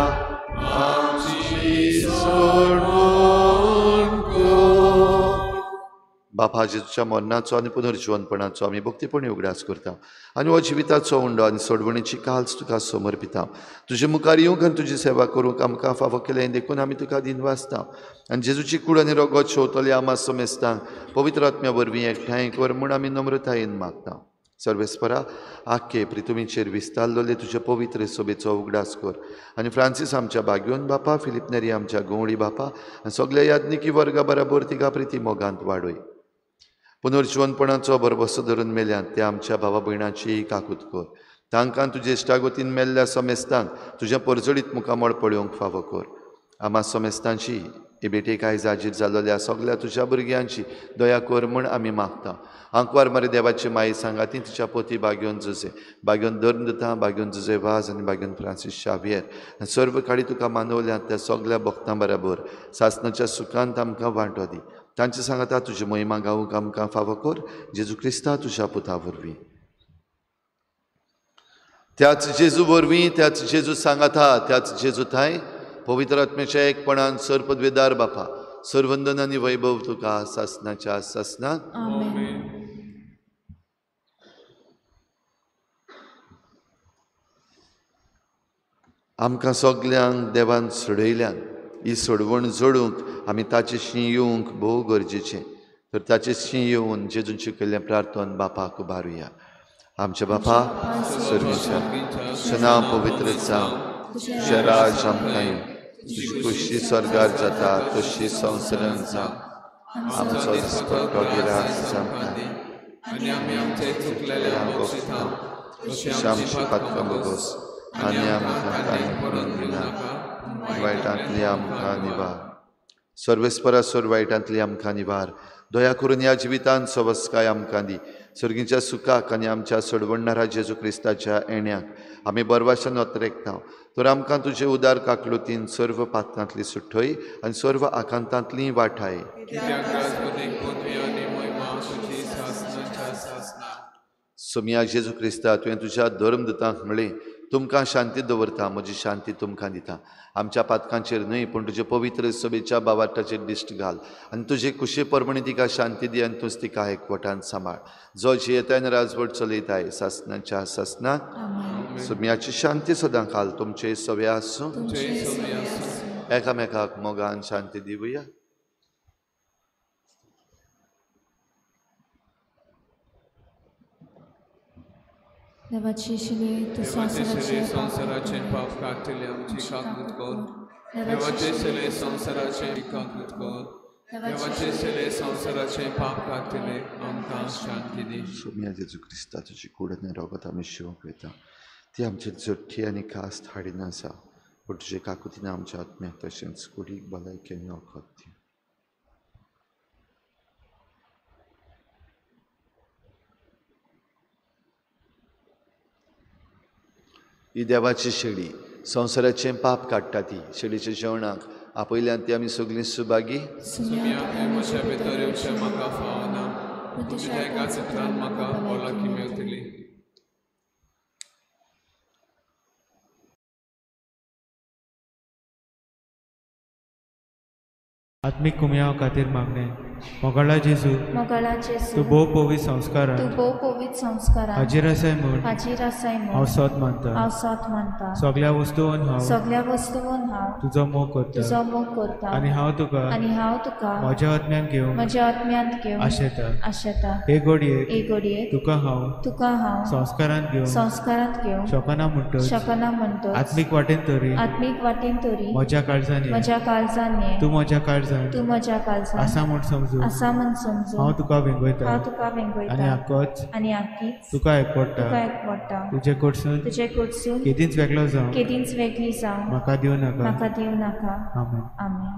आमची सोडवण कर. बापा, जेजूच्या मरणाचो आनी पुनर्जिवनपणाचो आमी भक्तीपणी उगडास करता आनी हो जिविताचो उंडो आनी सोडवणीची काल्स तुका समर्पिता. तुजे मुखार येवंक आनी तुजी सेवा करूंक आमकां फावो केलें देखून आमी तुका दिनवासता. आनी जेजूची कूड आनी रगत शेवतले आमा समेस्तांक पवित्र आत्म्या वरवीं एकठांय कर म्हूण आमी नम्रतायेन मागता. सर्वेस्परा, आख्खे प्रितुमीचेर विस्तारलेले तुजे पवित्र सोबेचो उगडास कर आनी फ्रांसीस आमच्या बाग्योन बापा, फिलीप नेरी आमच्या गंवळी बापा आनी सगल्या याज्ञिकी वर्गा बराबर तिका प्रिती मोगांत वाडय. पुनर्जिवनपणाचो भरवसो धरून मेल्यात त्या आमच्या भावा भयणाची काकूत कर. तांकां तुजे इश्टागतीन मेल्ल्या समेस्तांक तुजें परजळीत मुखामळ पळोवंक फावो कर. आमा समेस्तांची हे भेटेक आयज हाजीर जाल्ल्या सगल्या तुज्या भुरग्यांची दया कर म्हूण आमी मागता. आंकवार मारी देवाची माई सांगाती तिच्या पोती बाग्योन जुजे, बाग्योन धर्मदुता, बाग्योन जुजे वाज आनी बाग्योन फ्रांसीस शावियर आनी सर्व काळी तुका मानवल्यात त्या सगल्या भक्तां बराबर सासणाच्या सुखांत आमकां वांटो दी. तांचे सांगाता तुजी महिमा गावूंक आमकां फावो कर, जेजू क्रिस्ता तुज्या पुता वरवीं. त्याच जेजू वरवीं, त्याच जेजू सांगाता, त्याच जेजू थांय पवित्र आत्म्याच्या एकपणान सर्वपदवेदार बापा, सर्वंदन आनी वैभव तुका सासणाच्या सासणाक. आमकां सगल्यांक देवान सोडयल्यान ही सोडवण जोडूंक आमी ताचेशी येवंक भोव गरजेचें. तर ताचेशी येवन जेजून शिकयल्लें प्रार्थन बापाक उबारुया. आमच्या बापा सर्गीच्या, तुजें नांव पवित्र जावं, तुजें राज आमकां येवं, तुजी खुशी स्वर्गार जाता तशी संवसारांत जावं. आमचो दिसपट्टो गिरास आमकां दी आनी आमी आमचे चुकलेल्यांक बक्षिता तशी आमची पातकां भोगोस आनी आमकां ताणें पडून दिनाका, वायटांतली आमकां निवार. सर्वेस्परा सोर वायटांतली आमकां निवार. दया करून ह्या जिवितांत सवस्काय आमकां दी. सर्गीच्या सुखाक आनी आमच्या सोडवणणारा जेजू क्रिस्ताच्या येण्याक आमी बरवाशान अत्रेकता. तर आमकां तुजे उदार काकलुतीन सर्व पातकांतली सुठय आनी सर्व आकांतांतली वाठाय. सोमिया जेजू क्रिस्ता, तुवें तुज्या धर्मदुतांक म्हळें, तुमकां शांती दवरता, म्हजी शांती तुमकां दिता. आमच्या पातकांचेर न्हय पूण तुजे पवित्र सभेच्या बावाटाचेर दिश्ट घाल आनी तुजे कुशे परमणी तिका शांती दी आनी तूंच तिका एकवटान सांबाळ. जो जियेताय आनी राजवट चलयताय सासणाच्या सासणाक. सोम्याची शांती सदां काल तुमचे सवे आसूं. एकामेकाक मोगान शांती दिवया. देवाचे शिले तूं संवसाराचें पाप काडटले आमची काकूत कर. देवाचे शिले संवसाराचें काकूत कर. देवाचे शिले संवसाराचें पाप काडटले आमकां शांती दी. सोम्या जेजू क्रिस्ता, तुजी कूड आनी रगत आमी शिवंक वयता ती आमची जोठी आनी कास्त हाडिना आसा, पूण तुजे काकुतीन आमच्या आत्म्याक तशेंच कुडीक भलायकी आनी वखद दी. ही देवाची शेळी संवसाराचें पाप काडटा ती शेळीच्या जेवणाक आपयल्यान ती आमी सगळीं सुभागी. म्हज्या भितर येवचें म्हाका फावना, पूण तुज्या एकाच उतरान म्हाका भलायकी मेळटली. आत्मीक कुमयाव खातीर मागणें. मोगाळा जेजू, मोगाळा जेजू, तूं भोव पवित्र संस्कारान, तूं भोव पवित्र संस्कारान हाजीर आसाय म्हूण, हाजीर आसाय म्हूण हांव सत मानता, हांव सत मानता. सगळ्या वस्तून हांव, सगळ्या वस्तून हांव तुजो मोग करता, तुजो मोग करता. आनी हांव तुका, आनी हांव तुका म्हज्या आत्म्यान घेवन, म्हज्या आत्म्यांत घेवन आशेता, आशेता. हे घडयेक, हे घडयेक तुका हांव, तुका हांव संस्कारांत घेवन, संस्कारांत घेवन शकना म्हणटच, शकना म्हणटच आत्मीक वाटेन तरी, आत्मीक वाटेन तरी म्हज्या काळजान, म्हज्या काळजान ये, तूं म्हज्या काळजान, तूं म्हज्या काळजान आसा म्हूण समजून, आसा म्हूण समजून हांव तुका वेंगयता, हांव तुका वेंगयता. आनी आकच, आनी आकीच तुका एकवडटा, तुका एकवडटा. तुजे कडसून, तुजे कडसून केदींच वेगळो जावं, केदींच वेगळी जावं म्हाका दिवं नाका, म्हाका दिवं नाका. आमेन. आमेन.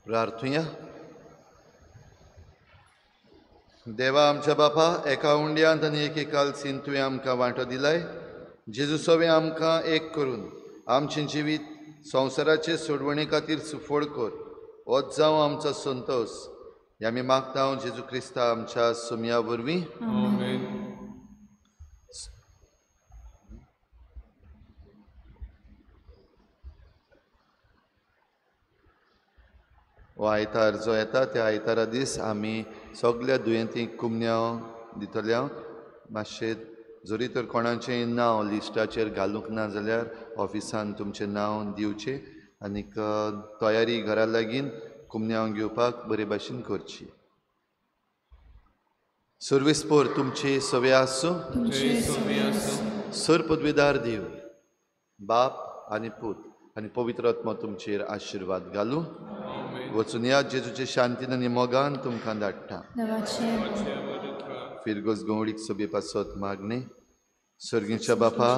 प्रार्थुया. देवा आमच्या बापा, एका उंड्यांत आनी एके कालसीन तुवें आमकां वांटो दिलाय. जेजू सवें आमकां एक करून आमचें जिवीत संवसाराचे सोडवणे खातीर सुफळ कर. होच जावं आमचो संतोश. हे आमी मागता जेजू क्रिस्ता आमच्या सोमया वरवीं. हो आयतार जो येता त्या आयतारा दीस आमी सगल्या दुयेंतींक कुमन्यांव दितल्या. मातशें जरी तर कोणाचें नांव लिस्टाचेर घालूंक ना जाल्यार ऑफिसान तुमचें नांव दिवचें आनीक तयारी घरा लागीं कुमन्यांव घेवपाक बरे भाशेन करची. सर्वीस पोर तुमची सवे आसूं. सर पदवीदार देव बाप आनी पूत आनी पवित्र आत्मा तुमचेर आशिर्वाद घालूं. वचून या जेजूचे शांतीन आनी मोगान तुमकां धाडटा. फिरगोज गवळीक सभे पासत मागणें. सर्गीच्या बापा,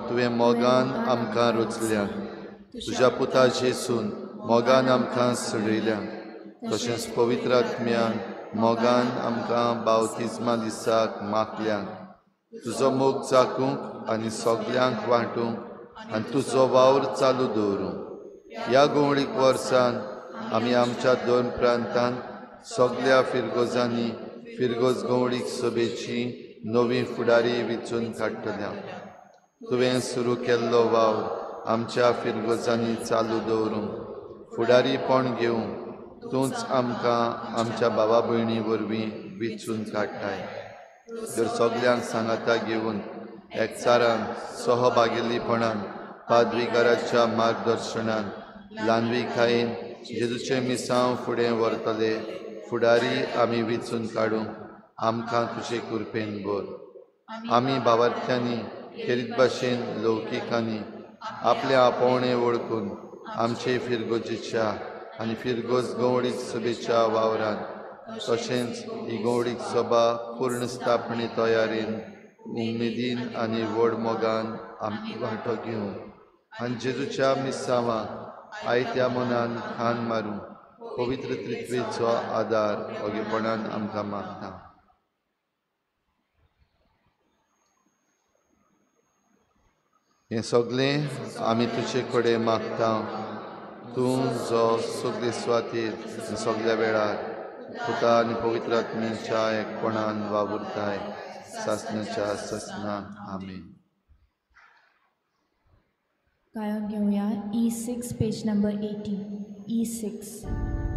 तुवें मोगान आमकां रचल्या, तुज्या पुता जेसून मोगान आमकां सडयल्या, तशेंच पवित्र आत्म्यान मोगान आमकां बावतिज्मा दिसाक मागल्यान तुजो मोग चाकूंक आनी सगल्यांक वांटूंक आनी तुजो वावर चालू दवरूंक. ह्या गोवळीक वर्सान आमी आमच्या दोन प्रांतान सगल्या फिरगोजांनी फिरगोज गोवळीक सभेची नवी फुडारी विचून काडटल्या. तुवें सुरू केल्लो वावर आमच्या फिरगोजांनी चालू दवरूंक फुडारीपण घेवंक तूंच आमकां आमच्या बाबा भयणी वरवीं विचून काडटाय. तर सगल्यांक सांगाता घेवन एकचारान सहभागिल्लीपणान पादविगाराच्या मार्गदर्शनान ल्हानविकायेन जेजूचें मिसांव फुडें व्हरतले फुडारी आमी विचून काडूंक आमकां तुजे कृपेन भर. आमी भावार्थ्यांनी खेरीत भाशेन लौकिकांनी आपलें आपोवणें वळखून आमचे फिरगोजेच्या आनी फिरगोज गवळीक सभेच्या वावरान तशेंच ही गवळीक सभा पूर्ण स्थापने तयारेन उमेदीन आनी व्हड मोगान आमी वांटो घेवंक आनी जेजूच्या मिसांवाक आयत्या मनान खान मारूंक पवित्र त्रित्वेचो आदार ओगेपणान आमकां मागता. हें सगळें आमी तुजे कडेन मागता, तूं जो सगळे सुवातेर सगळ्या वेळार पुता आनी पवित्र आत्म्याच्या एकपणान वावुरताय सासणाच्या सासणा. आमेन. गायन घेवया E6 page number 80. E6.